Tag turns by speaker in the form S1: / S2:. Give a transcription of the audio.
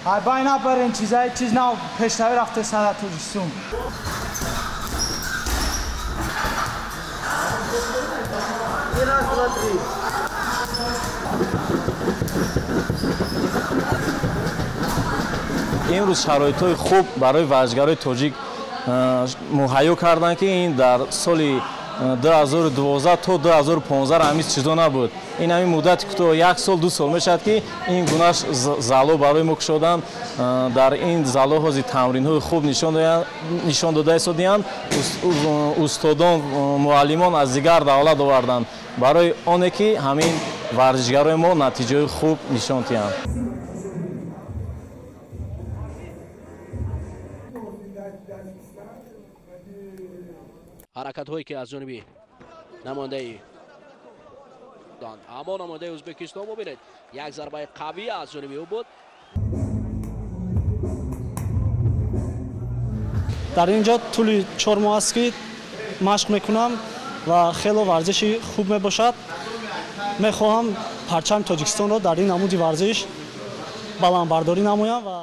S1: Ай набарен чизай чиз нав пешравӣ рафта сада Тоҷикистон.
S2: Раз, два, три.
S3: Имрӯз шароитҳои хуб барои варзишгарои тоҷик муҳайё карданд, ки ин дар соли 2012 то 2015 ҳамин чизо набуд. Ин ҳамин муддати кӯтоҳ, як сол, 2 сол мешавад, ки ин гуна зало барои мо кушоданд. Дар ин зало ҳозир тамринҳои хуб нишон дода истодианд. Устодон, муаллимон аз дигар давлат оварданд барои оне ки ҳамин варзишгарои мо натиҷаҳои хуб нишон диҳанд.
S4: Ҳаракатҳое ки аз ҷониби намояндаи, аммо намояндаи Ӯзбекистон бубинед, як зарбаи қавӣ аз ҷониби ӯ буд.
S5: Дар ин ҷо тӯли 4 моҳ аст, ки машқ мекунам ва хело варзиши хуб мебошад. Мехоҳам парчами Тоҷикистонро дар ин намуди варзиш баландбардорӣ намоям ва